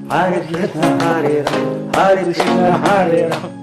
Hare Krishna, Hare Ram, Hare Krishna, Hare Ram.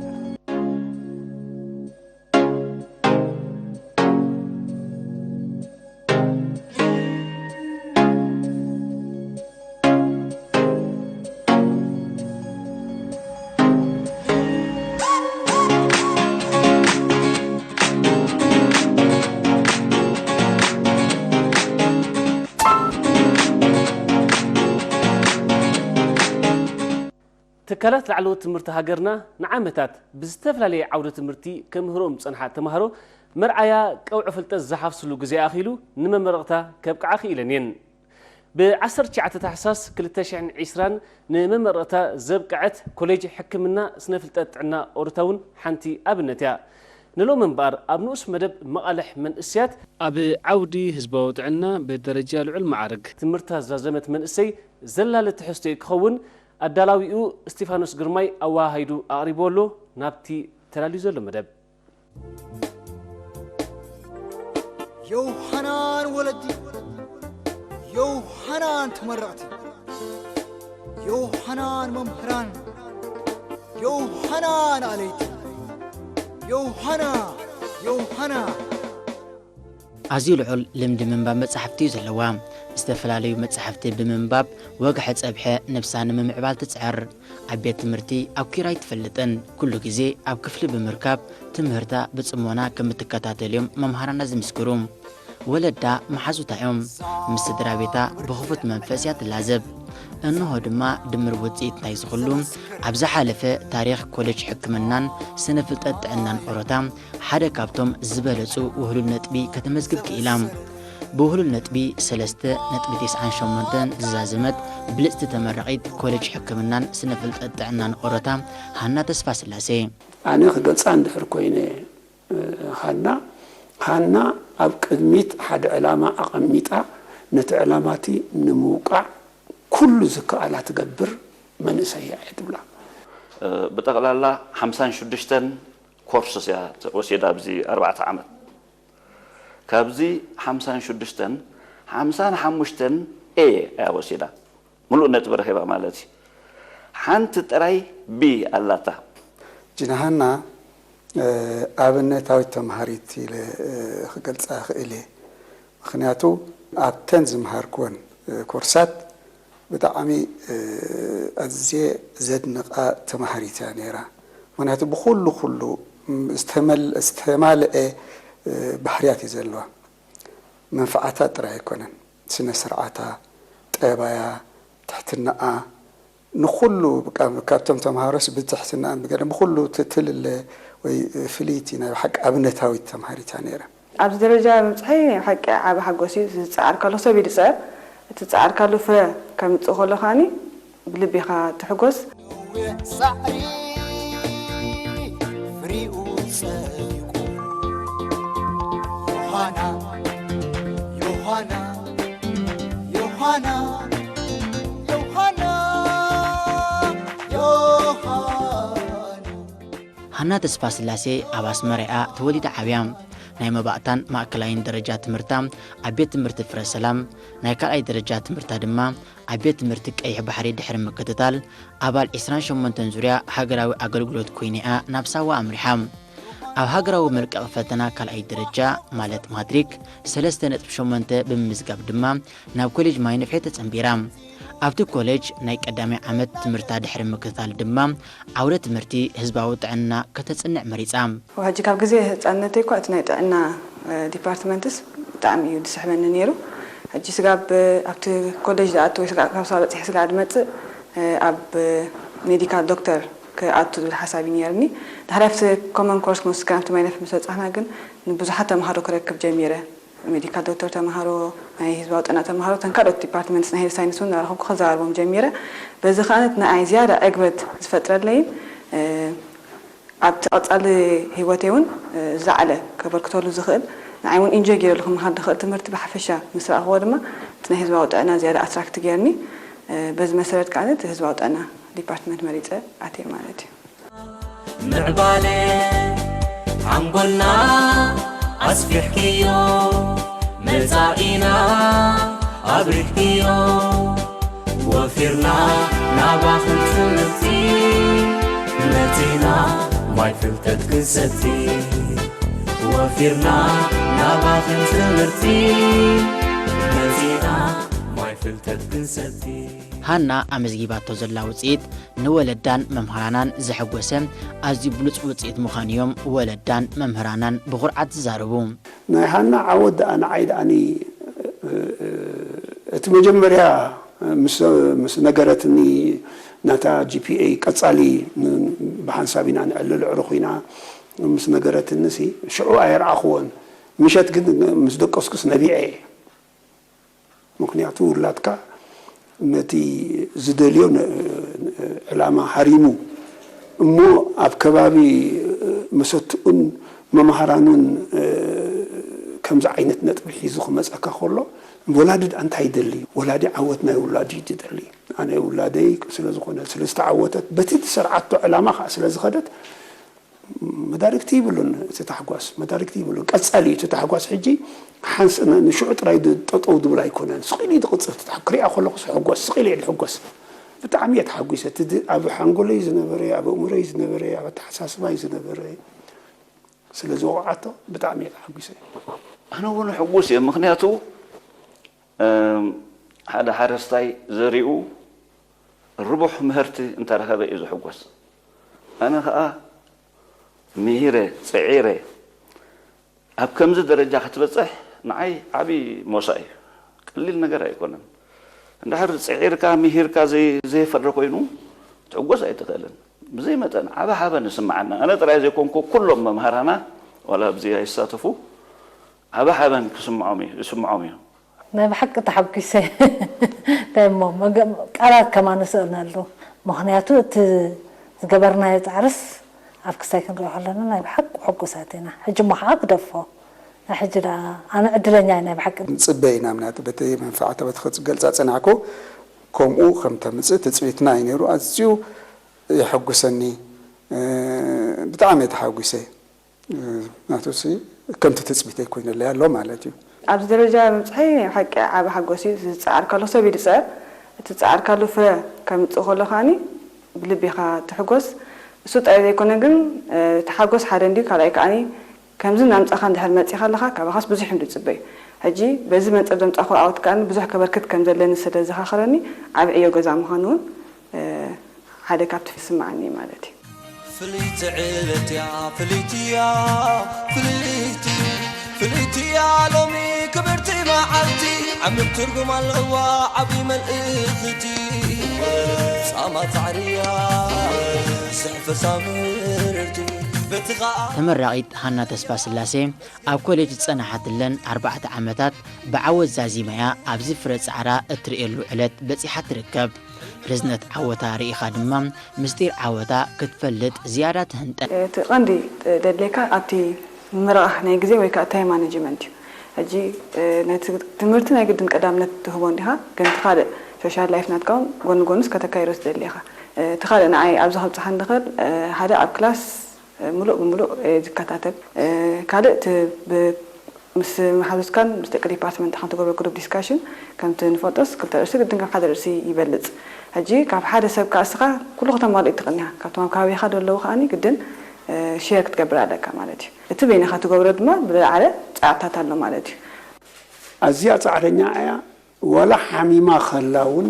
ትካላት ላዕለዎት ትምህርቲ ሃገርና ንዓመታት ብዝተፈላለየ ዓውደ ትምህርቲ ከምህሮም ዝጸንሓ ተማሃሮ መርኣያ ቀውዒ ፍልጠት ዝሓፍስሉ ግዜ ኣኺሉ ንመመረቕታ ከብቅዓ ክኢለን እየን። ብ19 ታሕሳስ 2020 ንመመረቕታ ዘብቅዐት ኮሌጅ ሕክምና ስነ ፍልጠት ጥዕና ኦሮታ እውን ሓንቲ ኣብነት እያ። ንሎሚ እምበኣር ኣብ ንኡስ መደብ መቓልሕ መንእሰያት ኣብ ዓውዲ ህዝባዊ ጥዕና ብደረጃ ልዑል መዓርግ ትምህርታ ዝዛዘመት መንእሰይ ዘላለ ትሕዝቶ ክኸውን ኣዳላዊኡ እስጢፋኖስ ግርማይ ኣወሃሂዱ ኣቕሪብዎ ኣሎ። ናብቲ ተዳልዩ ዘሎ መደብ። ዮውሃናን ወለዲ፣ ዮውሃናን ተመረቕቲ፣ ዮውሃናን መምህራን፣ ዮውሃናን ኣለይቲ፣ ዮውሃና፣ ዮውሃና። ኣዝዩ ልዑል ልምዲ ምንባብ መጻሕፍቲ እዩ ዘለዋ። ዝተፈላለዩ መጻሕፍቲ ብምንባብ ወግሐ ጸብሐ ነብሳ ንምምዕባል ትጽዕር። ኣብ ቤት ትምህርቲ ኣኩራ ኣይትፈልጥን። ኩሉ ግዜ ኣብ ክፍሊ ብምርካብ ትምህርታ ብጽሞና ከም እትከታተል እዮም መምሃራና ዝምስክሩ። ወለዳ መሓዙታ እዮም። ምስ ስድራ ቤታ ብኽፉት መንፈስ እያ ትላዘብ። እንሆ ድማ ድምር ውጽኢት ናይዚ ኩሉ ኣብ ዝሓለፈ ታሪኽ ኮሌጅ ሕክምናን ስነ ፍልጠት ጥዕናን ኦሮታ ሓደ ካብቶም ዝበለጹ ውህሉል ነጥቢ ከተመዝግብ ክኢላ። ብውህሉል ነጥቢ ሰለስተ ነጥቢ ተስዓን ሸሞንተን ዝዛዘመት ብልጽቲ ተመራቒት ኮሌጅ ሕክምናን ስነ ፍልጠት ጥዕናን ኦሮታ ሃና ተስፋስላሴ። ኣነ ክገልጻ እንድሕር ኮይነ ሃና፣ ሃና ኣብ ቅድሚት ሓደ ዕላማ ኣቐሚጣ ነቲ ዕላማቲ ንምውቃዕ ኩሉ ዝከኣላ ትገብር መንእሰይ እያ እየ ዝብላ። ብጠቕላላ ሓምሳን ሽዱሽተን ኮርስስ እያ ወሲዳ ኣብዚ ኣርባዕተ ዓመት። ካብዚ ሓምሳን ሽዱሽተን ሓምሳን ሓሙሽተን ኤ እያ ወሲዳ። ምሉእ ነጥቢ ረኺባ ማለት እዩ። ሓንቲ ጥራይ ቢ ኣላታ። ጅናሃና ኣብነታዊት ተምሃሪት ኢለ ክገልፃ ክእል እየ። ምክንያቱ ኣብተን ዝምሃርክወን ኮርሳት ብጣዕሚ ኣዝየ ዘድንቓ ተምሃሪት እያ ነይራ። ምክንያቱ ብኩሉ ኩሉ ዝተመል- ዝተማልአ ባህርያት እዩ ዘለዋ። መንፍዓታ ጥራይ ኣይኮነን፣ ስነ ስርዓታ፣ ጠባያ፣ ትሕትናኣ፣ ንኹሉ በቃ ካብቶም ተምሃሮስ ብትሕትናኣን ብገለ ብኹሉ ትትልለ ወይ ፍልይቲ ናይ ብሓቂ ኣብነታዊት ተምሃሪት እያ ነይራ። ኣብዚ ደረጃ ምብፅሐይ ናይ ብሓቂ ዓቢ ሓጎስ እዩ። እቲ ዝፀዓርካሉ ሰብ እዩ ዝፅዕር። እቲ ዝፀዓርካሉ ፍረ ከምፅእ ከሎ ከዓኒ ብልቢ ኢኻ ትሕጎስ። ነዊሕ ጻዕሪ ፍሪኡ ጸዲቁ። ዮሃና ዮሃና ዮሃና ዮሃና ዮሃና። ሃና ተስፋስላሴ ኣብ ኣስመራ እያ ተወሊዳ ዓብያ። ናይ መባእታን ማእከላይን ደረጃ ትምህርታ ኣብ ቤት ትምህርቲ ፍረ ሰላም፣ ናይ ካልኣይ ደረጃ ትምህርታ ድማ ኣብ ቤት ትምህርቲ ቀይሕ ባሕሪ ድሕሪ ምክትታል፣ ኣባል ዕስራን ሸሞንተን ዙርያ ሃገራዊ ኣገልግሎት ኮይና እያ ናብ ሳዋ ኣምሪሓ። ኣብ ሃገራዊ መልቀቒ ፈተና ካልኣይ ደረጃ ማለት ማትሪክ ሰለስተ ነጥቢ ሸሞንተ ብምምዝጋብ ድማ ናብ ኮሌጅ ማይ ነፍሒ ተጸንቢራ። ኣብቲ ኮሌጅ ናይ ቀዳማይ ዓመት ትምህርታ ድሕሪ ምክትታል ድማ ዓውደ ትምህርቲ ህዝባዊ ጥዕና ከተጽንዕ መሪጻ። ሕጂ ካብ ግዜ ህጻንነተይ እኳ እቲ ናይ ጥዕና ዲፓርትመንትስ ብጣዕሚ እዩ ዝስሕበኒ ነይሩ። ሕጂ ስጋብ ኣብቲ ኮሌጅ ዝኣቱ ወይ ስጋብ ካብ ስዋ በጺሐ ስጋብ ዝመጽእ ኣብ ሜዲካል ዶክተር ክኣቱ ዝብል ሓሳብ እዩ ነይርኒ። ድሕሪ ኣብቲ ኮመን ኮርስ ክንወስድ ከለና ኣብቲ ማይነፍ ምስ በጻሕና ግን ንብዙሓት ተምሃሮ ክረክብ ጀሚረ። ሜዲካል ዶክተር ተምሃሮ፣ ናይ ህዝባዊ ጥዕና ተምሃሮ፣ እተን ካልኦት ዲፓርትመንትስ ናይ ሄልት ሳይንስ እውን እናረኸብኩ ከዘራርቦም ጀሚረ። በዚ ከዓነት ንኣይ ዝያዳ ዕግበት ዝፈጥረለይን ኣብቲ ቀጻሊ ህይወተይ እውን ዝለዓለ ከበርክተሉ ዝኽእል ንኣይ እውን ኢንጆይ ገይረሉ ክመሃር ዝኽእል ትምህርቲ ብሓፈሻ ምስ ረኣኽዎ ድማ እቲ ናይ ህዝባዊ ጥዕና ዝያዳ ኣትራክት ገይርኒ። በዚ መሰረት ከዓነት ህዝባዊ ጥዕና ዲፓርትመንት መሪጸ ኣትየ ማለት እዩ። ምዕባለ ሓንጎልና ኣስፊሕክዮ መጻኢና ኣብሪህክዮ ወፊርና ናባኽን ትምህርቲ መጺና ማይ ፍልጠት ክንሰቲ። ወፊርና ናባኽን ትምህርቲ መጺና ማይ ፍልጠት ክንሰቲ። ሃና ኣመዝጊባቶ ዘላ ውፅኢት ንወለዳን መምሃራናን ዘሐጎሰ፣ ኣዝዩ ብሉፅ ውፅኢት ምዃኑ እዮም ወለዳን መምህራናን ብኹርዓት ዝዛረቡ። ናይ ሃና ዓወት ደኣ ንዓይ ደኣኒ እቲ መጀመርያ ምስ ነገረትኒ፣ ናታ ጂፒኤ ቀጻሊ ብሓንሳብ ኢና ንዕልል ኣዕሩኽ ኢና ምስ ነገረትኒ ሲ ሽዑ ኣየርኣኽዎን። ምሸት ግን ምስ ደቀስኩስ ነቢዐ እየ። ምኽንያቱ ውላድካ ነቲ ዝደልዮ ዕላማ ሃሪሙ እሞ ኣብ ከባቢ መሰትኡን መምሃራኑን ከምዚ ዓይነት ነጥቢ ሒዙ ክመፀካ ከሎ፣ ወላዲ ደኣ እንታይ ይደሊ? ወላዲ ዓወት ናይ ውላዱ እዩ ዝደሊ። ኣነ ውላደይ ስለዝኾነ ስለዝተዓወተት በቲ ዝሰርዓቶ ዕላማ ከዓ ስለዝኸደት መዳርግቲ ይብሉን። እቲ ታሕጓስ መዳርግቲ ይብሉን። ቀፃሊ እዩ እቲ ታሕጓስ። ሕጂ ሓንስ ንሽዑ ጥራይ ጠጠው ድብል ኣይኮነን። ስቕ ኢሉ እዩ ዝቕፅል። እቲ ታሕ- ክሪኣ ከለኹ ዝሕጎስ፣ ስቕ ኢለ እየ ዝሕጎስ። ብጣዕሚ እየ ተሓጒሰ። እቲ ድ- ኣብ ሓንጎለይ ዝነበረ፣ ኣብ ኣእምሮይ ዝነበረ፣ ኣብ ኣተሓሳስባይ ዝነበረ ስለ ዝወቕዓቶ ብጣዕሚ እየ ተሓጒሰ። ኣነ እውን ሕጉስ እየ። ምኽንያቱ ሓደ ሓረስታይ ዘሪኡ ርቡሕ ምህርቲ እንተረኸበ እዩ ዝሕጎስ። ኣነ ኸዓ ምሂረ፣ ፅዒረ፣ ኣብ ከምዚ ደረጃ ክትበፅሕ ንዓይ ዓብዪ ሞሳ እዩ። ቀሊል ነገር ኣይኮነን። እንድሕር ፅዒርካ፣ ምሂርካ ዘይ- ዘየፈሪ ኮይኑ ትሕጎስ ኣይትኽእልን። ብዘይ መጠን ዓበ ሓበን ይስምዓና። ኣነ ጥራይ ዘይኮንኩ ኩሎም መምሃራና ዋላ ኣብዚ ኣይሳተፉ ዓበ ሓበን ክስምዖም እዩ፣ ይስምዖም እዩ። ናይ ብሓቂ ተሓጒሰ። እንታይ እሞ መገ- ቃላት ከማን ስእነሉ። ምኽንያቱ እቲ ዝገበርናዮ ፃዕርስ ኣብ ክሳይ ክንሪኦ ከለና ናይ ብሓቂ ሕጉሳት ኢና። ሕጂ እሞ ከዓ ግደፎ። ናይ ሕጂ ደኣ ኣነ ዕድለኛ እየ ናይ ብሓቂ። ንፅበ ኢና ምናቱ በቲ መንፋዕታ በቲ ክገልፃ ፀናሕኩ ከምኡ ከም ተምፅእ ትፅቢትና እዩ ነይሩ። ኣዝዩ የሐጉሰኒ። ብጣዕሚ እየ ተሓጒሰ። ናቱሲ ከምቲ ትፅቢተይ ኮይነለይ ኣሎ ማለት እዩ። ኣብዚ ደረጃ ምብፅሐይ ናይ ብሓቂ ዓቢ ሓጎስ እዩ። እቲ ዝፀዓርካሉ ሰብ ይድፀር። እቲ ዝፀዓርካሉ ፍረ ከምፅእ ከሎ ከዓኒ ብልቢ ኢኻ ትሕጎስ። እሱ ጥራይ ዘይኮነ ግን እቲ ሓጎስ ሓደ እንድዩ፣ ካልኣይ ከዓኒ ከምዚ እናምፃእካ እንድሕር መፂእካ ኣለኻ ካባኻስ ብዙሕ እዮም ዝፅበዩ። ሕጂ በዚ መንፅር ዘምፃእኩ ዓወት ከዓኒ ብዙሕ ከበርክት ከም ዘለኒ ስለ ዘኻኸረኒ ዓቢ ዕዮ ገዛ ምዃኑ እውን ሓደ ካብቲ ዝስምዓኒ ማለት እዩ። ፍልይቲ ዕለት እያ ፍልይቲ እያ ፍልይቲ ፍልይቲ እያ ሎሚ ክብርቲ መዓልቲ ዓሚቕ ትርጉም ኣለዋ ዓብዪ መልእኽቲ ጻማ ጻዕሪ እያ ዝሕፈሳ ምህርቲ በቲ ኸኣ ተመራቒት ሃና ተስፋስላሴ ኣብ ኮሌጅ ዝጸናሓትለን ኣርባዕተ ዓመታት ብዓወት ዛዚማ'ያ ኣብዚ ፍረ ጻዕራ እትርእየሉ ዕለት በጺሓ ትርከብ። ርዝነት ዓወታ ርኢኻ ድማ ምስጢር ዓወታ ክትፈልጥ ዝያዳ ትህንጠ። እቲ ቀንዲ ደድልየካ ኣብቲ ምምረቓ ናይ ግዜ ወይ ከዓ ታይም ማነጅመንት እዩ። ሕጂ ነቲ ትምህርቲ ናይ ግድን ቀዳምነት ትህቦ እንዲኻ፣ ግን እቲ ካልእ ሶሻል ላይፍ ናትካ እውን ጎኒ ጎንስ ከተካይዶ ትደሊ ኢኻ። እቲ ካልእ ንዓይ ኣብዚ ከብፅሓ ንኽእል ሓደ ኣብ ክላስ ምሉእ ብምሉእ እየ ዝከታተል። ካልእ እቲ ብ- ምስ መሓዙትካን ምስ ደቂ ዲፓርትመንትኻን ትገብሮ ግሩፕ ዲስካሽን ከምቲ ንፈልጦስ ክልተ ርእሲ ግድን ከም ሓደ ርእሲ ይበልፅ። ሕጂ ካብ ሓደ ሰብ ከዓ እስኻ ኩሉ ከተማልእ ትኽእል ኢኻ። ካብቶም ኣብ ከባቢኻ ዘለዉ ከዓኒ ግድን ሼር ክትገብር ኣለካ ማለት እዩ። እቲ በይንኻ ትገብሮ ድማ ብዝለዓለ ፃዕርታት ኣሎ ማለት እዩ። ኣዝያ ፃዕረኛ እያ። ዋላ ሓሚማ ከላ እውን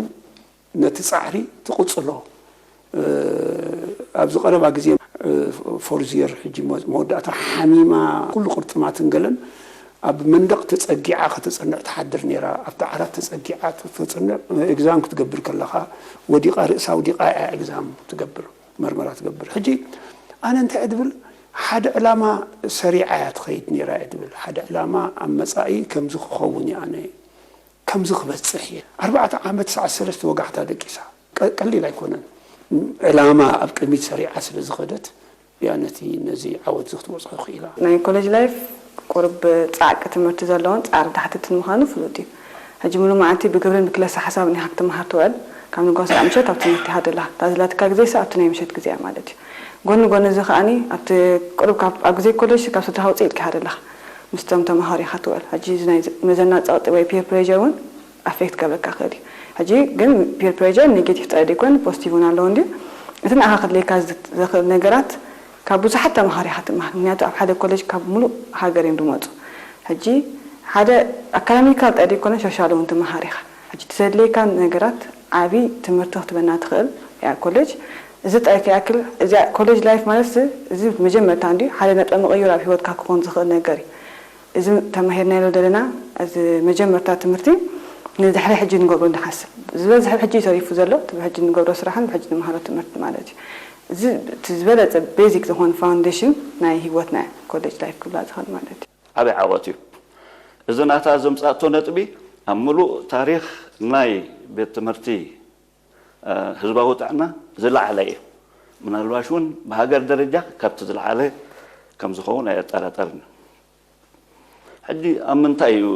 ነቲ ፃዕሪ ትቕፅሎ። ኣብዚ ቀረባ ግዜ ፎርዝ የር ሕጂ መወዳእታ ሓሚማ ኩሉ ቅርጥማትን ገለን ኣብ መንደቕ ተፀጊዓ ከተፅንዕ ትሓድር ነይራ። ኣብቲ ዓራት ተፀጊዓ ተፅንዕ። ኤግዛም ክትገብር ከለኻ ወዲቓ ርእሳ ኣውዲቓ እያ ኤግዛም ትገብር መርመራ ትገብር። ሕጂ ኣነ እንታይ እየ ድብል ሓደ ዕላማ ሰሪዓ እያ ትኸይድ ነይራ እየ ድብል ሓደ ዕላማ ኣብ መፃኢ ከምዚ ክኸውን እየ ኣነ ከምዚ ክበፅሕ እየ። ኣርባዕተ ዓመት ሰዓት ሰለስተ ወጋሕታ ደቂሳ። ቀሊል ኣይኮነን። ዕላማ ኣብ ቅድሚት ሰሪዓ ስለ ዝኸደት እያ ነቲ ነዚ ዓወት እዚ ክትበፅሖ ክኢላ። ናይ ኮሌጅ ላይፍ ቁሩብ ፃዕቂ ትምህርቲ ዘለዎን ፃዕሪ ዳሕትትን ምዃኑ ፍሉጥ እዩ። ሕጂ ሙሉእ መዓልቲ ብግብርን ብክለሳ ሓሳብን ኢኻ ክትመሃር ትውዕል። ካብ ንጋሆ ስጋዕ ምሸት ኣብ ትምህርቲ ኢኻ ደለኻ። እታ ዘላትካ ግዜ ሳ ኣብቲ ናይ ምሸት ግዜ እያ ማለት እዩ። ጎኒ ጎኒ እዚ ከዓኒ ኣብቲ ቁሩብ ኣብ ግዜ ኮሌጅ ካብ ስድራኻ ውፅእ ኢልካ ኢኻ ደለኻ። ምስቶም ተምሃሮ ኢኻ ትውዕል። ሕጂ እዚ ናይ መዘና ፀቕጢ ወይ ፒር ፕሬር እውን ኣፌክት ክገብረካ ይኽእል እዩ። ሕጂ ግን peer pressure negative ጥራይ ዘይኮነ positive እውን ኣለዎ እንድዩ። እቲ ንኣኻ ክድልየካ ዝኽእል ነገራት ካብ ብዙሓት ተምሃሮ ኢኻ ትምሃር። ምክንያቱ ኣብ ሓደ ኮሌጅ ካብ ሙሉእ ሃገር እዮም ዝመፁ። ሕጂ ሓደ academical ጥራይ ዘይኮነ social እውን ትምሃር ኢኻ። ሕጂ እቲ ዘድልየካ ነገራት ዓቢ ትምህርቲ ክትበና ትኽእል እያ ኮሌጅ። እዚ ጥራይ ከይኣክል እዚኣ ኮሌጅ life ማለት እዚ መጀመርታ እንድዩ ሓደ ነጥበ መቐይሮ ኣብ ሂወትካ ክኾን ዝኽእል ነገር እዩ። እዚ ተማሂርናዮ ዘለና እዚ መጀመርታ ትምህርቲ ንድሕሪ ሕጂ ንገብሮ ንሓስብ ዝበዝሐ ሕጂ ተሪፉ ዘሎ እቲ ብሕጂ ንገብሮ ስራሕን ብሕጂ ንመሃሮ ትምህርቲ ማለት እዩ። እዚ እቲ ዝበለፀ basic ዝኾነ foundation ናይ ሂወትና እዩ ኮሌጅ life ክብላ ዝኽእል ማለት እዩ። ዓብይ ዓወት እዩ። እዚ ናታ ዘምፃእቶ ነጥቢ ኣብ ምሉእ ታሪክ ናይ ቤት ትምህርቲ ህዝባዊ ጥዕና ዝለዓለ እዩ። ምናልባሽ እውን ብሃገር ደረጃ ካብቲ ዝለዓለ ከምዝኸውን ኣየጠራጠርን። ሕጂ ኣብ ምንታይ እዩ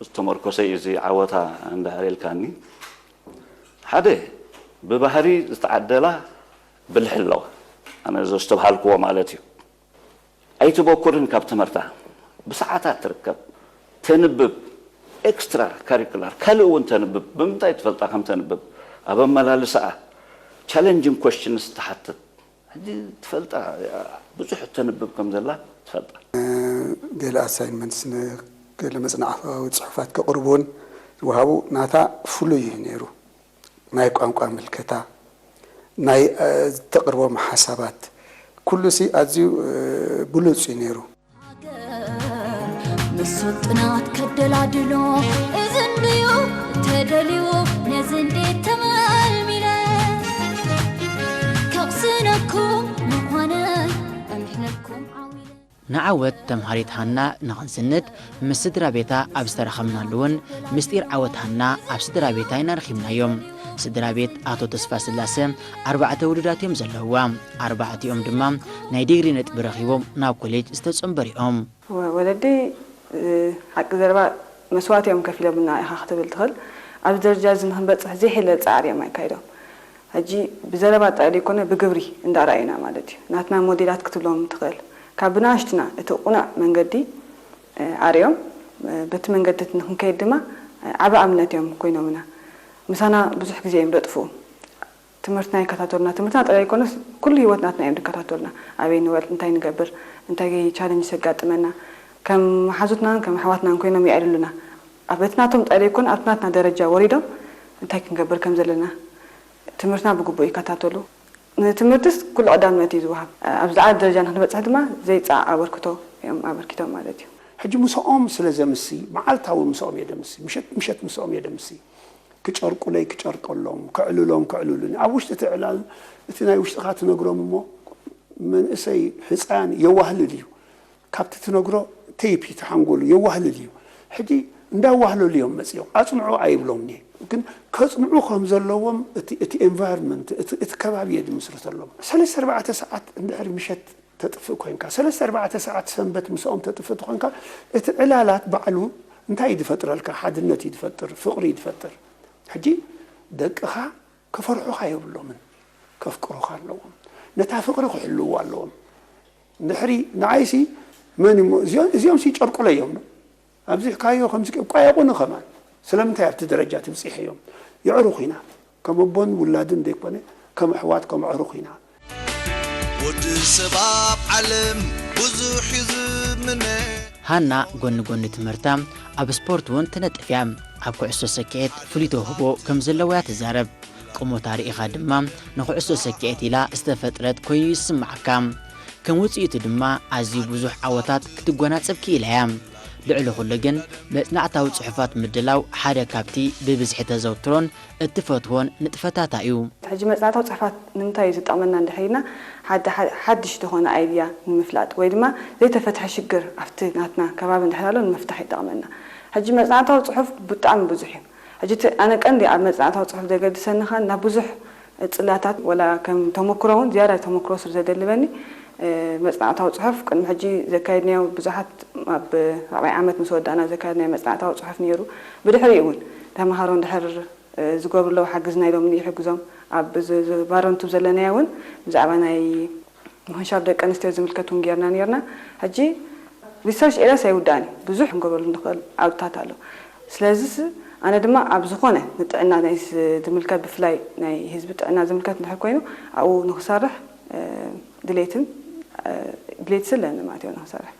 ዝተመርኮሰ እዩ እዚ ዓወታ እንድሕር ኢልካኒ፣ ሓደ ብባህሪ ዝተዓደላ ብልሒ ኣለዋ። ኣነ ዘስተብሃልክዎ ማለት እዩ። ኣይትበኩርን ካብ ትምህርታ ብሰዓታት ትርከብ፣ ተንብብ፣ extra curricular ካልእ እውን ተንብብ። ብምንታይ ትፈልጣ ከም ተንብብ ኣብ ኣመላልሳኣ challenging questions ትሓትት። ሕጂ ትፈልጣ ብዙሕ ተንብብ ከም ዘላ ትፈልጣ። ገለ assignments ገለ መፅናዕታዊ ፅሑፋት ከቕርቡ እውን ዝወሃቡ ናታ ፍሉይ እዩ ነይሩ። ናይ ቋንቋ ምልከታ፣ ናይ እተቕርቦም ሓሳባት ኩሉሲ ኣዝዩ ብሉጽ እዩ ነይሩ። ምሱል ጥናት ከደላድሎ እዝንድዩ ተደልዩ ነዝንዴት ተመልሚለ ከቕስነኩም ምዃነ እምሕለልኩም ዓዊለ ንዓወት ተምሃሪት ሃና ንኽንስንድ ምስ ስድራ ቤታ ኣብ ዝተራኸብናሉ እውን ምስጢር ዓወት ሃና ኣብ ስድራ ቤታ ኢና ረኺብናዮ። ስድራ ቤት ኣቶ ተስፋስላሰ ኣርባዕተ ውሉዳት እዮም ዘለውዋ። ኣርባዕቲኦም ድማ ናይ ዲግሪ ነጥቢ ረኺቦም ናብ ኮሌጅ ዝተጸንበሩ እዮም። ወለደይ ሓቂ ዘረባ መስዋእቲ እዮም ከፊሎምልና ኢኻ ክትብል ትኽእል። ኣብዚ ደረጃ እዚ ንክንበፅሕ ዘይሕለል ፃዕሪ እዮም ኣካይዶም። ሕጂ ብዘረባ ጥራይ ዘይኮነ ብግብሪ እንዳርኣዩና ማለት እዩ። ናትና ሞዴላት ክትብሎም ትኽእል። ካብ ብንኣሽቱና እቲ ቅኑዕ መንገዲ ኣርዮም በቲ መንገዲ እቲ ንክንከይድ ድማ ዓቢ ኣብነት እዮም ኮይኖምና። ምሳና ብዙሕ ግዜ እዮም ዘጥፍኡ። ትምህርትና ይከታተሉና። ትምህርትና ጥራይ ዘይኮነስ ኩሉ ህይወት ናትና እዮም ዝከታተሉና። ኣበይ ንወል፣ እንታይ ንገብር፣ እንታይ challenge ዘጋጥመና ከም መሓዙትናን ከም ኣሕዋትናን ኮይኖም የዕልሉና። ኣብ በቲ ናቶም ጥራይ ዘይኮነ ኣብቲ ናትና ደረጃ ወሪዶም እንታይ ክንገብር ከም ዘለና ትምህርትና ብግቡእ ይከታተሉ። ንትምህርትስ ኩሉ ቀዳምነት እዩ ዝወሃብ። ኣብ ዝለዓለ ደረጃ ንክንበፅሕ ድማ ዘይፀዓዕ ኣበርክቶ እዮም ኣበርኪቶም ማለት እዩ። ሕጂ ምስኦም ስለ ዘምሲ መዓልታዊ ምስኦም እየ ደምሲ፣ ምሸት ምሸት ምስኦም እየ ደምሲ። ክጨርቁለይ ክጨርቀሎም፣ ከዕልሎም ከዕልሉኒ። ኣብ ውሽጢ እቲ ዕላል እቲ ናይ ውሽጥኻ ትነግሮም እሞ መንእሰይ ህፃን የዋህልል እዩ። ካብቲ ትነግሮ ቴይፕ እዩ ተሓንጎሉ የዋህልል እዩ። ሕጂ እንዳዋህለሉ እዮም መፅዮም። ኣፅንዑ ኣይብሎምን እየ። ግን ከፅንዑ ከም ዘለዎም እቲ እቲ environment እቲ እቲ ከባቢ እየ ዝምስርተሎም። ሰለስተ ኣርባዕተ ሰዓት እንድሕር ምሸት ተጥፍእ ኮይንካ፣ ሰለስተ ኣርባዕተ ሰዓት ሰንበት ምስኦም ተጥፍእ ተኾንካ፣ እቲ ዕላላት ባዕሉ እንታይ እዩ ዝፈጥረልካ? ሓድነት እዩ ዝፈጥር፣ ፍቕሪ እዩ ዝፈጥር። ሕጂ ደቅኻ ከፈርሑኻ የብሎምን፣ ከፍቅሩኻ ኣለዎም፣ ነታ ፍቕሪ ክሕልውዋ ኣለዎም። እንድሕሪ ንዓይሲ መን እሞ እዚኦም እዚኦም ሲ ጨርቁለይ እዮም ዶ ኣብዚሕካዮ ከምዚ ቋየቑኒ ከማን ስለምንታይ ኣብቲ ደረጃ ትብፂሐዮም? የዕሩኽ ኢና፣ ከም ኣቦን ውላድን ዘይኮነ ከም ኣሕዋት ከም ኣዕሩኽ ኢና። ወዲ ሰብ ኣብ ዓለም ብዙሕ እዩ ዝምነ። ሃና ጎኒ ጎኒ ትምህርታ ኣብ ስፖርት እውን ትነጥፍ እያ። ኣብ ኩዕሶ ሰኪዔት ፍሉይ ተውህቦ ከም ዘለዋ እያ ትዛረብ። ቁሞታ ርኢኻ ድማ ንኩዕሶ ሰኪዔት ኢላ ዝተፈጥረት ኮይኑ ይስምዓካ። ከም ውፅኢቱ ድማ ኣዝዩ ብዙሕ ዓወታት ክትጎናፀፍ ክኢላ እያ። ልዕሊ ኩሉ ግን መፅናዕታዊ ፅሑፋት ምድላው ሓደ ካብቲ ብብዝሒ ተዘውትሮን እትፈትዎን ንጥፈታታ እዩ። ሕጂ መፅናዕታዊ ፅሑፋት ንምንታይ እዩ ዝጠቕመና እንድሕር ኢልና ሓደ ሓድሽ ዝኾነ idea ንምፍላጥ ወይ ድማ ዘይተፈትሐ ሽግር ኣብቲ ናትና ከባቢ እንድሕር ኣሎ ንምፍታሕ ይጠቕመና። ሕጂ መፅናዕታዊ ፅሑፍ ብጣዕሚ ብዙሕ እዩ። ሕጂ እቲ ኣነ ቀንዲ ኣብ መፅናዕታዊ ፅሑፍ ዘገድሰኒ ኸኣ ናብ ብዙሕ ፅላታት ወላ ከም ተመክሮ እውን ዝያዳ ተመክሮ ስለ ዘደልበኒ መፅናዕታዊ ፅሑፍ ቅድሚ ሕጂ ዘካየድናዮ ብዙሓት ኣብ ራብዓይ ዓመት ምስ ወዳእና ዘካየድናዮ መፅናዕታዊ ፅሑፍ ነይሩ። ብድሕሪኡ እውን ተምሃሮ እንድሕር ዝገብሩ ኣለዉ ሓገዝ ናይ ሎሚ ይሕግዞም ኣብ ባረንቱ ዘለናዮ እውን ብዛዕባ ናይ ምኽንሻብ ደቂ ኣንስትዮ ዝምልከት እውን ጌርና ኔርና። ሕጂ research areas ኣይውዳእን እዩ ብዙሕ ክንገብረሉ ንኽእል ዓውድታት ኣሎ። ስለዚ ኣነ ድማ ኣብ ዝኾነ ንጥዕና ናይ ስ- ዝምልከት፣ ብፍላይ ናይ ህዝቢ ጥዕና ዝምልከት እንድሕር ኮይኑ ኣብኡ ንክሰርሕ ድሌትን ድሌት ስለኒ ማለት እዩ ንክሰርሕ።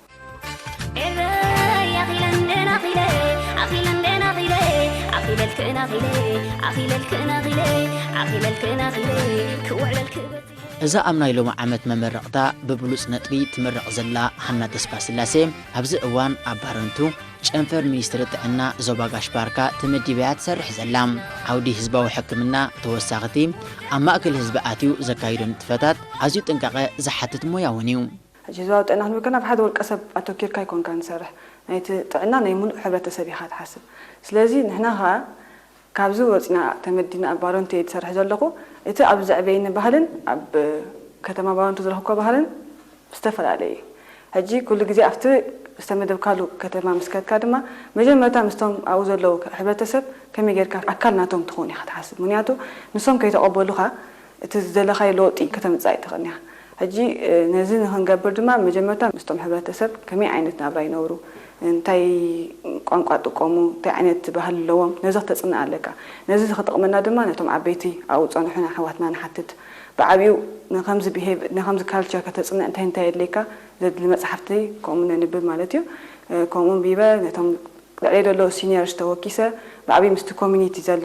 እዛ ኣብ ናይ ሎሚ ዓመት መመረቕታ ብብሉፅ ነጥቢ ትምረቕ ዘላ ሃና ተስፋስላሴ ኣብዚ እዋን ኣብ ባረንቱ ጨንፈር ሚኒስትሪ ጥዕና ዞባ ጋሽ ባርካ ተመዲባያ ትሰርሕ ዘላ። ዓውዲ ህዝባዊ ሕክምና ተወሳኽቲ ኣብ ማእከል ህዝቢ ኣትዩ ዘካይዶ ንጥፈታት ኣዝዩ ጥንቃቐ ዝሓትት ሞያ እውን እዩ። ሕጂ ህዝባዊ ጥዕና ክንብል ከለና ኣብ ሓደ ውልቀ ሰብ ኣተኪርካ ኣይኮንካ ንሰርሕ። ናይቲ ጥዕና ናይ ሙሉእ ሕብረተሰብ ኢኻ ትሓስብ። ስለዚ ንሕና ኸኣ ካብዚ ወፂና ተመዲና ኣብ ባረንቱ እየ ዝሰርሕ ዘለኹ። እቲ ኣብ ዘዕበየኒ ባህልን ኣብ ከተማ ባረንቱ ዝረኽብኮ ባህልን ዝተፈላለየ እዩ። ሕጂ ኩሉ ግዜ ኣብቲ ዝተመደብካሉ ከተማ ምስ ከድካ ድማ መጀመርታ ምስቶም ኣብኡ ዘለዉ ሕብረተሰብ ከመይ ጌርካ ኣካል ናቶም ትኸውን ኢኻ ትሓስብ። ምኽንያቱ ንሶም ከይተቐበሉኻ እቲ ዝደለኻዮ ለውጢ ከተምጽእ ኣይትኽእልን ኢኻ። ሕጂ ነዚ ንኽንገብር ድማ መጀመርታ ምስቶም ሕብረተሰብ ከመይ ዓይነት ናብራ ይነብሩ፣ እንታይ ቋንቋ ይጥቀሙ፣ እንታይ ዓይነት ባህሊ ኣለዎም፣ ነዚ ክተጽንዕ ኣለካ። ነዚ ክጠቕመና ድማ ነቶም ዓበይቲ ኣብኡ ዝጸንሑና ኣሕዋትና ንሓትት። ብዓቢኡ ንከምዚ ብሄቭ ንከምዚ ካልቸር ከተጽንዕ እንታይ እንታይ የድልየካ ዘድሊ መጽሓፍቲ ከምኡ ነንብብ ማለት እዩ። ከምኡ ኣንቢበ ነቶም ልዕለይ ዘለዉ ሲኒየርስ ተወኪሰ ብዓቢኡ ምስቲ ኮሚኒቲ ዘሎ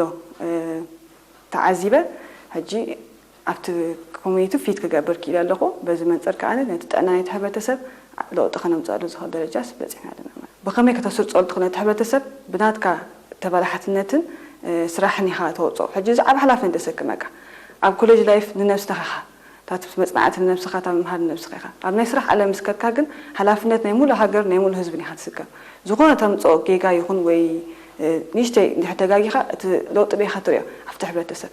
ተዓዚበ ሕጂ ኣብቲ ኮሚኒቲ ፊት ክገብር ክኢለ ኣለኹ። በዚ መንፅር ከኣ ነቲ ጥዕና ናይቲ ሕብረተሰብ ለውጢ ከነምፀሉ ዝኽእል ደረጃስ በፂሕና ኣለና። ብኸመይ ከተስርፆ ትኽእል ነቲ ሕብረተሰብ ብናትካ ተበላሓትነትን ስራሕን ኢኻ ተወፅኦ። ሕጂ እዚ ዓብ ሓላፍነት ዘሰክመካ ኣብ ኮሌጅ ላይፍ ንነብስኻ ኢኻ እታ መፅናዕቲ ንነብስኻ እታ ምምሃር ንነብስኻ ኢኻ። ኣብ ናይ ስራሕ ዓለም ምስ ከድካ ግን ሓላፍነት ናይ ሙሉእ ሃገር ናይ ሙሉእ ህዝብን ኢኻ ትስከም። ዝኾነ ተምፅኦ ጌጋ ይኹን ወይ ንእሽተይ እንድሕር ተጋጊኻ እቲ ለውጢ በይኻ ትሪኦ ኣብቲ ሕብረተሰብ።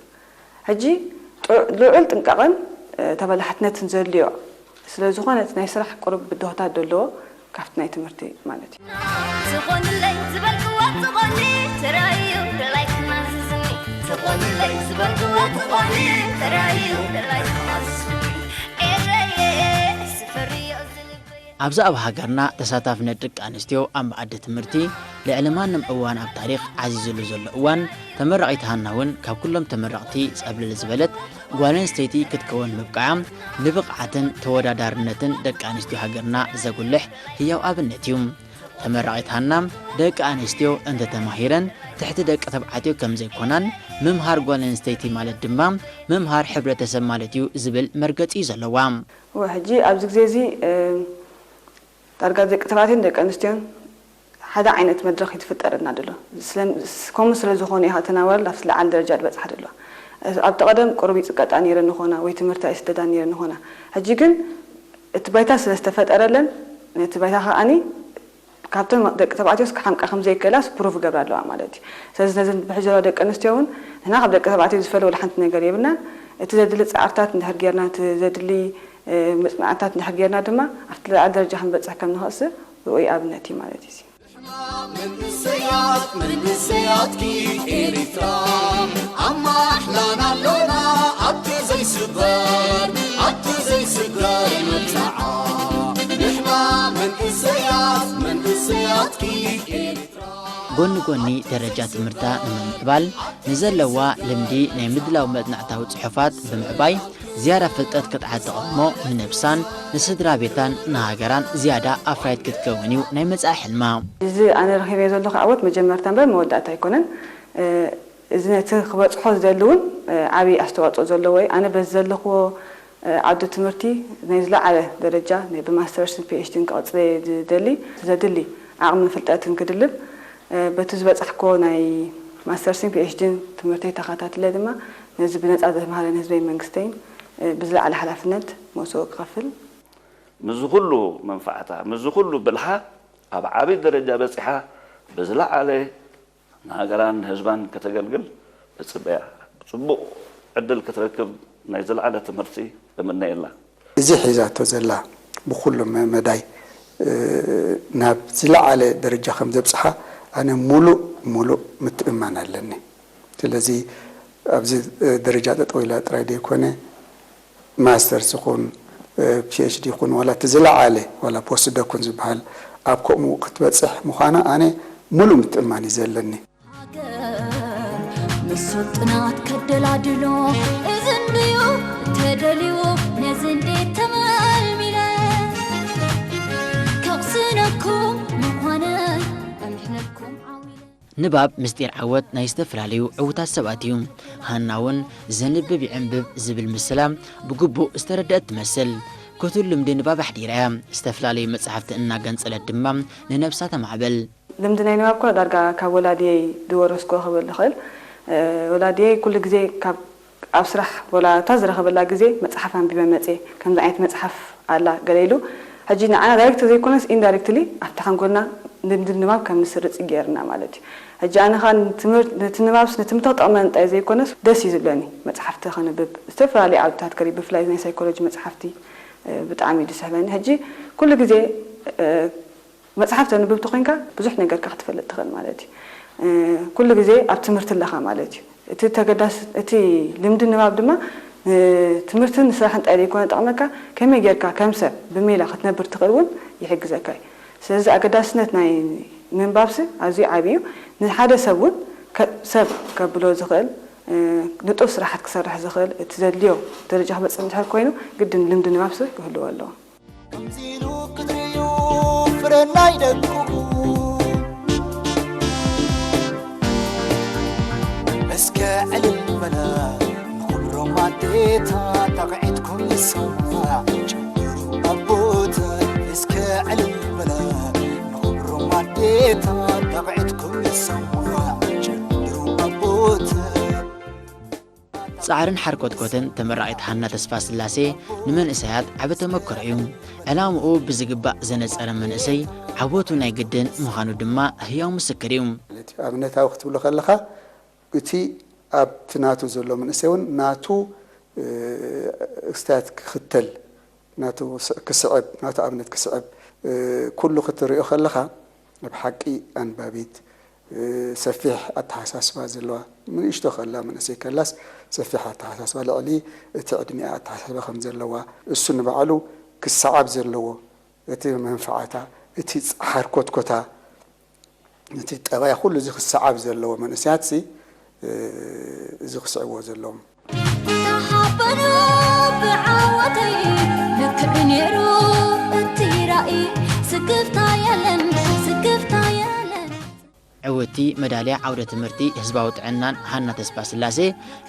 ሕጂ ልዑል ጥንቃቐን ተበላሕትነትን ዘድልዮ ስለ ዝኾነ እቲ ናይ ስራሕ ቁሩብ ብድሆታት ደለዎ ካብቲ ናይ ትምህርቲ ማለት እዩ። ዝኾንለይ ዝበልክዎ ዝኾኒ ተራእዩ ደላይ ክማዝዝኒ ዝኾንለይ ዝበልክዎ ዝኾኒ ተራእዩ ደላይ ክማዝዝኒ ኤረየ ስፈርዮ ዝልበየ ኣብዚ ኣብ ሃገርና ተሳታፍነት ደቂ ኣንስትዮ ኣብ መኣዲ ትምህርቲ ልዕሊ ማንም እዋን ኣብ ታሪኽ ዓዚዝሉ ዘሎ እዋን ተመራቒት ሃና እውን ካብ ኩሎም ተመረቕቲ ፀብለል ዝበለት ጓል ኣንስተይቲ ክትከውን ምብቃዓ ንብቕዓትን ተወዳዳርነትን ደቂ ኣንስትዮ ሃገርና ዘጉልሕ ህያው ኣብነት እዩ። ተመራቒት ሃና ደቂ ኣንስትዮ እንተተማሂረን ትሕቲ ደቂ ተባዕትዮ ከምዘይኮናን ምምሃር ጓል ኣንስተይቲ ማለት ድማ ምምሃር ሕብረተሰብ ማለት እዩ ዝብል መርገፂ እዩ ዘለዋ። እወ ሕጂ ኣብዚ ግዜ እዚ ዳርጋ ደቂ ተባዕትዮን ደቂ ኣንስትዮን ሓደ ዓይነት መድረኽ እዩ ዝፍጠረልና ዘሎ። ከምኡ ስለ ዝኾነ እዩ እተን ኣዋልድ ኣብ ዝለዓለ ደረጃ ዝበፅሓ ዘለዋ። ኣብቲ ቀደም ቁሩብ ይፅቀጣ ነይረን ይኾና ወይ ትምህርቲ ኣይስደዳን ነይረን ይኾና። ሕጂ ግን እቲ ባይታ ስለ ዝተፈጠረለን ነቲ ባይታ ከዓኒ ካብተን ደቂ ተባዕትዮ ክሓምቃ ከም ዘይክእላስ ፕሩፍ ይገብራ ኣለዋ ማለት እዩ። ስለዚ ነዘን ብሕጂ ዘለዋ ደቂ ኣንስትዮ እውን ንሕና ካብ ደቂ ተባዕትዮ ዝፈለ ወላ ሓንቲ ነገር የብልናን። እቲ ዘድሊ ፃዕርታት እንድሕር ጌርና፣ እቲ ዘድሊ ምፅናዕታት እንድሕር ጌርና ድማ ኣብቲ ዝለዓለ ደረጃ ክንበፅሕ ከም ንኽእል ርኡይ ኣብነት እዩ ማለት እዩ። ንሕና መንእሰያት መንእሰያትኪ ኤሪትራ ኣብ ማሕላና ኣሎና ኣብቲ ዘይስበር ኣብቲ ዘይስበር መጽናዓ ንሕና መንእሰያት መንእሰያትኪ ኤሪትራ ጎኒ ጎኒ ደረጃ ትምህርታ ንምምዕባል ንዘለዋ ልምዲ ናይ ምድላው መጽናዕታዊ ጽሑፋት ብምዕባይ ዝያዳ ፍልጠት ክትዓጥቕ እሞ ንነብሳን ንስድራ ቤታን ንሃገራን ዝያዳ ኣፍራይት ክትከውን እዩ ናይ መጻኢ ሕልማ። እዚ ኣነ ረኺበዮ ዘለኹ ዓወት መጀመርታ እምበር መወዳእታ ኣይኮነን። እዚ ነቲ ክበጽሖ ዝደሊ እውን ዓብዪ ኣስተዋፅኦ ዘለዎ እዩ። ኣነ በዚ ዘለኽዎ ዓውዲ ትምህርቲ ናይ ዝለዓለ ደረጃ ናይ ብማስተርስን ፒኤችዲን ክቕፅል እየ ዝደሊ። ዘድሊ ዓቕምን ፍልጠትን ክድልብ በቲ ዝበፃሕክዎ ናይ ማስተርስን ፒኤችዲን ትምህርተይ ተኸታቲለ ድማ ነዚ ብነፃ ዘምህረኒ ህዝበይን መንግስተይን ብዝለዓለ ሓላፍነት መስዋእቲ ክኸፍል ምስዚ ኩሉ መንፋዕታ ምስዚ ኩሉ ብልሓ ኣብ ዓብይ ደረጃ በፂሓ ብዝለዓለ ንሃገራን ንህዝባን ከተገልግል እፅበያ። ፅቡቕ ዕድል ክትረክብ ናይ ዝለዓለ ትምህርቲ እምነየላ። እዚ ሒዛቶ ዘላ ብኹሉ መዳይ ናብ ዝለዓለ ደረጃ ከም ዘብፅሓ ኣነ ሙሉእ ሙሉእ ምትእምማን ኣለኒ። ስለዚ ኣብዚ ደረጃ ጠጠው ኢላ ጥራይ ዘይኮነ ማስተርስ ይኹን ፒኤችዲ ይኹን ዋላ እቲ ዝለዓለ ዋላ ፖስት ዶክ እውን ዝበሃል ኣብ ከምኡ ክትበፅሕ ምዃና ኣነ ሙሉእ ምትእምማን እዩ ዘለኒ። ስልጥናት ከደላድሎ እዚ እንድዩ ተደልዩ ነዚ እንዴት ተመልሚለ ከቕስነኩም ምዃነ ኣምሕነኩም ዓዊለ። ንባብ ምስጢር ዓወት ናይ ዝተፈላለዩ ዕዉታት ሰባት እዩ። ሃና እውን ዘንብብ ይዕንብብ ዝብል ምስላ ብግቡእ ዝተረደአት ትመስል። ክቱር ልምዲ ንባብ ኣሕዲራ እያ። ዝተፈላለዩ መጻሕፍቲ እናገንጸለት ድማ ንነብሳ ተማዕበል። ልምዲ ናይ ንባብ እኳ ዳርጋ ካብ ወላድየይ ዝወረስኩ ክብል ዝኽእል። ወላድየይ ኩሉ ግዜ ካብ ኣብ ስራሕ ወላ እታ ዝረኸበላ ግዜ መፅሓፍ ኣንቢበ መፅየ። ከምዚ ዓይነት መፅሓፍ ኣላ ገለ ኢሉ ሕጂ ንዓና ዳይሬክት ዘይኮነስ ኢንዳይሬክትሊ ኣብቲ ሓንጎልና ልምዲ ንባብ ከም ንስርፅ ይገይርና ማለት እዩ። ሕጂ ኣነ ኸዓ ንትምህርት- ነቲ ንባብስ ንትምህርቲ ክጠቕመኒ ጥራይ ዘይኮነስ ደስ እዩ ዝብለኒ መፅሓፍቲ ከንብብ፣ ዝተፈላለዩ ዓውድታት ከሪ ብፍላይ ናይ ሳይኮሎጂ መፅሓፍቲ ብጣዕሚ እዩ ዝስሕበኒ። ሕጂ ኩሉ ግዜ መፅሓፍ ተንብብ ተኮይንካ ብዙሕ ነገርካ ክትፈልጥ ትኽእል ማለት እዩ። ኩሉ ግዜ ኣብ ትምህርቲ ኣለኻ ማለት እዩ። እቲ ተገዳስ እቲ ልምዲ ንባብ ድማ ንትምህርትን ንስራሕን ጥራይ ዘይኮነ ጠቕመካ ከመይ ጌርካ ከም ሰብ ብሜላ ክትነብር ትኽእል እውን ይሕግዘካ እዩ። ስለዚ ኣገዳስነት ናይ ምንባብሲ ኣዝዩ ዓብዪ እዩ። ንሓደ ሰብ እውን ሰብ ከብሎ ዝኽእል ንጡፍ ስራሓት ክሰርሕ ዝኽእል እቲ ዘድልዮ ደረጃ ክበፅሕ እንድሕር ኮይኑ ግድን ልምዲ ንባብሲ ክህልዎ ኣለዎ። ከምዚሉ ክትርእዩ ፍረ ናይ ደቅኹም እስከ ዕልል በላ ንኽብሮም ኣዴታት ጣቕዒትኩም ይሰማዕ ጨምሩ ኣቦታት እስከ ዕልል በላ ንኽብሮም ኣዴታት ጣቕዒትኩም ይሰማዕ ጨምሩ ኣቦታት ጻዕርን ሓርኮትኮትን ተመራቒት ሃና ተስፋስላሴ ንመንእሰያት ዓቢ ተመክሮ እዩ። ዕላምኡ ብዝግባእ ዘነጸረ መንእሰይ ዓወቱ ናይ ግድን ምዃኑ ድማ ህያው ምስክር እዩ። ኣብነታዊ ክትብሎ ከለኻ እቲ ኣብቲ ናቱ ዘሎ መንእሰይ እውን ናቱ ክስታያት ክኽተል ናቱ ክስዕብ ናቱ ኣብነት ክስዕብ ኩሉ ክትሪኦ ከለኻ ብሓቂ ኣንባቢት ሰፊሕ ኣተሓሳስባ ዘለዋ ንእሽቶ ከላ መንእሰይ ከላስ ሰፊሕ ኣተሓሳስባ ልዕሊ እቲ ዕድሚኣ ኣተሓሳስባ ከም ዘለዋ እሱ ንባዕሉ ክሰዓብ ዘለዎ እቲ መንፍዓታ እቲ ሓርኮትኮታ እቲ ጠባያ ኩሉ እዚ ክሰዓብ ዘለዎ መንእሰያት ሲ እዚ ክስዕብዎ ዘለዎም። ተሓበኑ ብዓወተይ ልክዕ ነይሩ እቲ ራእይ ስክፍታ የለን ስክፍታ የለን። ዕውቲ መዳልያ ዓውደ ትምህርቲ ህዝባዊ ጥዕናን ሃና ተስፋስላሴ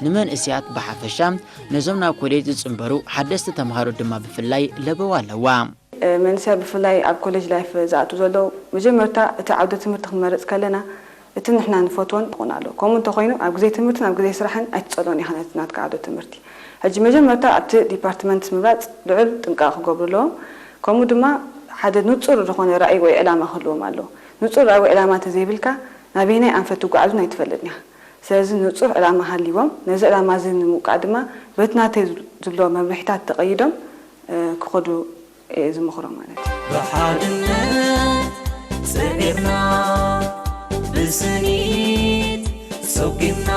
ንመንእስያት ብሓፈሻ ነዞም ናብ ኮሌጅ ዝፅንበሩ ሓደስቲ ተምሃሮ ድማ ብፍላይ ለበዋ ኣለዋ። መንእሰያት ብፍላይ ኣብ ኮሌጅ ላይፍ ዝኣትዉ ዘለዉ መጀመርታ እቲ ዓውደ ትምህርቲ ክንመርፅ ከለና እቲ ንሕና ንፈትዎን ይኹን ኣሎ ከምኡ እንተኾይኑ ኣብ ግዜ ትምህርትን ኣብ ግዜ ስራሕን ኣይትፀልኦን ኢኻ ነቲ ናትካ ዓውደ ትምህርቲ ሕጂ መጀመርታ ኣብቲ ዲፓርትመንት ምምራፅ ልዑል ጥንቃቐ ክገብሩ ኣለዎም ከምኡ ድማ ሓደ ንፁር ዝኾነ ራእይ ወይ ዕላማ ክህልዎም ኣለዎ ንፁር ራእይ ወይ ዕላማ እንተዘይብልካ ናበየናይ ኣንፈት ትጓዓዙን ኣይትፈልጥን ኢኻ ስለዚ ንፁር ዕላማ ሃልይዎም ነዚ ዕላማ እዚ ንምውቃዕ ድማ በቲ ናተይ ዝብሎ መምርሒታት ተቐይዶም ክኸዱ እየ ዝምኽሮም ማለት እዩ። ብሓድነት ጸኒዕና ብስኒት ሰጒምና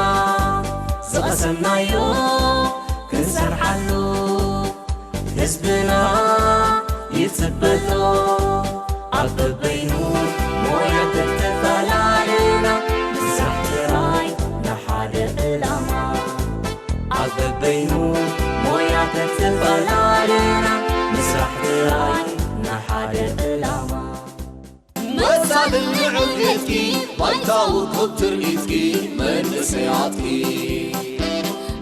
ዝቐሰምናዮ ክንሰርሓሉ ህዝብና ይጽበዮ ኣብ በበይኑ ሞያ ተተፈላለና ንስራሕ ጥራይ ንሓደ ዕላማ ኣብ በበይኑ ሞያ ተተፈላለና ንስራሕ ጥራይ ንሓደ ዕላማ መሳልን ንዕቤትኪ ባይታዊ ኮብ ትርኢትኪ መንእሰያትኪ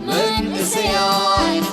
መንእሰያት